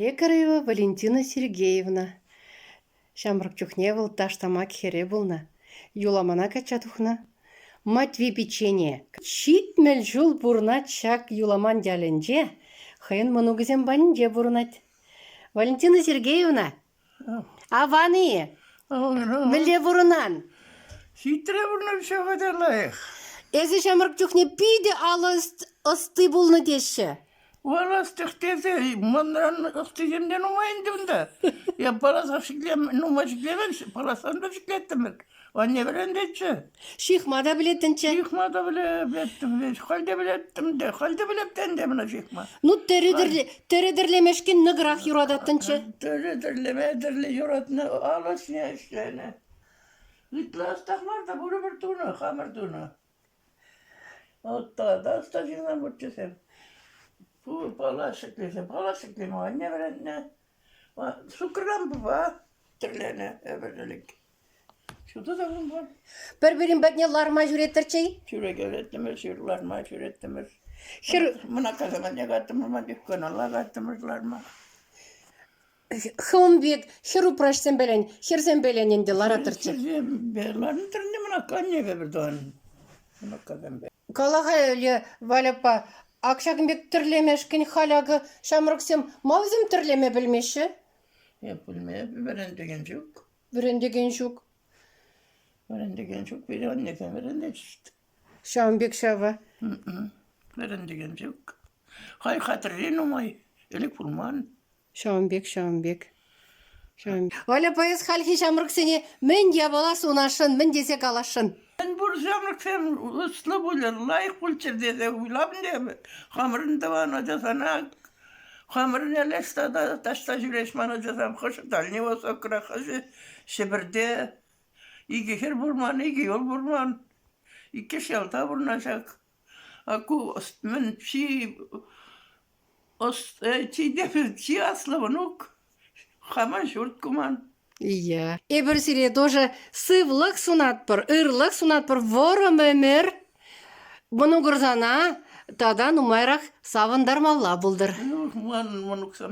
Лекарева Валентина Сергеевна. Ҫамрӑк чухне вӑл таштамак хӗре пулнӑ, Юламана качча тухнӑ. Матви пиччене 70 ҫул пурӑнать ҫак Юламан ялӗнче, хӑйӗн мӑнукӗсем патӗнче пурӑнать. Валентина Сергеевна, аван-и? Мӗнле пурӑнан? Хитре пурӑнап ҫав та лайӑх. Эсӗ ҫамрӑк чухне питӗ алӑ ӑсти пулнӑ теҫҫӗ. Вара тесе манран ӑстисем те нумай ӗнтӗ унта. Я паласа ҫӗклем, нумай ҫӗклемен, паласан та ҫӗклеттӗмӗр. Анне вӗрентетчӗ. Ҫыхма та пӗлеттӗнччӗ. Ҫыхма та пӗлеттӗм, халь те пӗлеттӗм те, халь те пӗлеп те ӗнтӗ мана ҫыхма. Ну, тӗрӗ тӗрлемешкӗн нӑкӑрах юрататтӑнччӗ. Тӗрӗ тӗрлеме тӗрлӗ юратнӑ, алӑ ӗҫне ӗҫленӗ. Ытла ӑстах мар та пурӗпӗр тунӑ, хамӑр тунӑ. Вот та ӑста ҫынсем пурччӗсем. Пала ҫӗклесе, пала ҫӗклеме анне вӗрентнӗ. Суккӑран пупа тӗрленӗ эпӗ ӗлӗк. Ҫутӑ та пулман. Пӗр-пӗрин патне ларма ҫӳреттӗрччӗ-и? Ҫӳрекелеттӗмӗр, ҫыр ларма ҫӳреттӗмӗр. Хӗр мӑнаккасем патне кайттӑмӑр, ман кайттӑмӑр ларма. Хӑвӑн пек хӗр-упраҫсемпелен, хӗрсемпелен ӗнтӗ ларатӑрччӗ. Хӗрсемпе ларнӑ мӑнакка аннепе пӗр тӑван мӑнаккасемпе. Кала-ха, Валяпа, ак ҫакӑн пек тӗрлемешкӗн халь акӑ ҫамрӑксем ма вӗсем тӗрлеме пӗлмеҫҫӗ? Эп пӗлмеп, вӗрентекен ҫук. Вӗрентекен ҫук. Вӗрентекен ҫук, пире аннесем вӗрентетчӗҫ. Ҫавӑн пек ҫавӑ. Вӗрентекен ҫук. Халь хатӗрри нумай, ӗлӗк пулман. Ҫавӑн пек, ҫавӑн пек. Ҫавӑн Валя поэт хальхи ҫамрӑксене мӗн япала сунасшӑн, мӗн тесе каласшӑн? Мӗн пур ҫамрӑксем ӑслӑ пулӗр, лайӑх пулччӑр тесе уйлап ӗнтӗ. Хамӑрӑн тӑван ачасана хамӑрӑн леш тата таҫта ҫӳрес ман ачасем хӑшӗ Дальний Востокра, хӑшӗ Ҫӗпӗрте. Икӗ хӗр пур ман, икӗ ывӑл пур ман. Иккӗш ялта пурӑнаҫ А ку мӗн чи Чи аслӑ мӑнук хамӑн ҫурт ку ман. Ия. Эпир сире тоже сывлӑх сунатпӑр, ырлӑх сунатпӑр, вӑрӑм ӗмӗр. Мӑнукӑрсана тата нумайрах савӑнтармалла пултӑр. Ну, ман мӑнуксем.